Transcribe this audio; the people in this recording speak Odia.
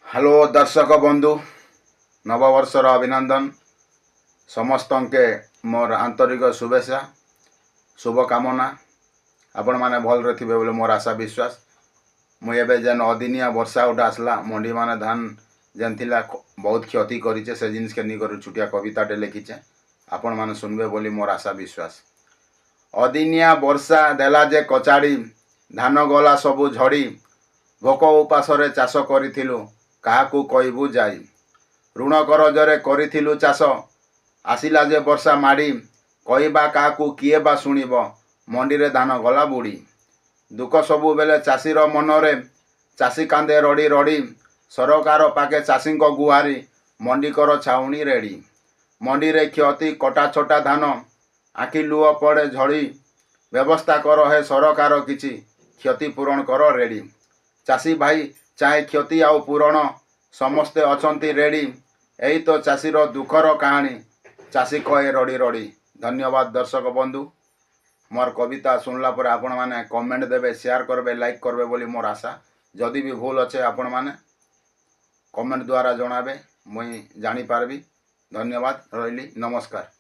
ହ୍ୟାଲୋ ଦର୍ଶକ ବନ୍ଧୁ, ନବବର୍ଷର ଅଭିନନ୍ଦନ। ସମସ୍ତଙ୍କେ ମୋର ଆନ୍ତରିକ ଶୁଭେଚ୍ଛା, ଶୁଭକାମନା। ଆପଣମାନେ ଭଲରେ ଥିବେ ବୋଲି ମୋର ଆଶା, ବିଶ୍ୱାସ। ମୁଇଁ ଏବେ ଯେନ୍ ଅଦିନିଆ ବର୍ଷା ଗୋଟେ ଆସିଲା, ମଣ୍ଡିମାନେ ଧାନ ଯେନ୍ ଥିଲା ବହୁତ କ୍ଷତି କରିଛେ, ସେ ଜିନିଷକେ ନେଇକରି ଛୋଟିଆ କବିତାଟେ ଲେଖିଛେ। ଆପଣମାନେ ଶୁନବେ ବୋଲି ମୋର ଆଶା, ବିଶ୍ୱାସ। ଅଦିନିଆ ବର୍ଷା ଦେଲା ଯେ କଚାଡ଼ି, ଧାନ ଗଲା ସବୁ ଝଡ଼ି। ଭୋକ ଉପାସରେ ଚାଷ କରିଥିଲୁ, କାହାକୁ କହିବୁ ଯାଇ? ଋଣ କରଜରେ କରିଥିଲୁ ଚାଷ, ଆସିଲା ଯେ ବର୍ଷା ମାଡ଼ି। କହିବା କାହାକୁ, କିଏ ବା ଶୁଣିବ? ମଣ୍ଡିରେ ଧାନ ଗଲା ବୁଡ଼ି। ଦୁଃଖ ସବୁବେଳେ ଚାଷୀର ମନରେ, ଚାଷୀ କାନ୍ଦେ ରଡ଼ି ରଡ଼ି। ସରକାର ପାଖେ ଚାଷୀଙ୍କ ଗୁହାରି, ମଣ୍ଡି କର ଛାଉଣି ରେଡ଼ି। ମଣ୍ଡିରେ କ୍ଷତି କଟା ଛଟା ଧାନ, ଆଖି ଲୁହ ପଡ଼େ ଝଡ଼ି। ବ୍ୟବସ୍ଥା କର ହେ ସରକାର କିଛି, କ୍ଷତିପୂରଣ କର ରେଡ଼ି। ଚାଷୀ ଭାଇ ଚାହେଁ କ୍ଷତି ଆଉ ପୂରଣ, ସମସ୍ତେ ଅଛନ୍ତି ରେଡ଼ି। ଏଇ ତ ଚାଷୀର ଦୁଃଖର କାହାଣୀ, ଚାଷୀ କହେ ରଡ଼ି ରଡ଼ି। ଧନ୍ୟବାଦ ଦର୍ଶକ ବନ୍ଧୁ। ମୋର କବିତା ଶୁଣିଲା ପରେ ଆପଣମାନେ କମେଣ୍ଟ ଦେବେ, ସେୟାର କରିବେ, ଲାଇକ୍ କରିବେ ବୋଲି ମୋର ଆଶା। ଯଦି ବି ଭୁଲ ଅଛେ, ଆପଣମାନେ କମେଣ୍ଟ ଦ୍ୱାରା ଜଣାବେ, ମୁଇଁ ଜାଣିପାରିବି। ଧନ୍ୟବାଦ, ରହିଲି, ନମସ୍କାର।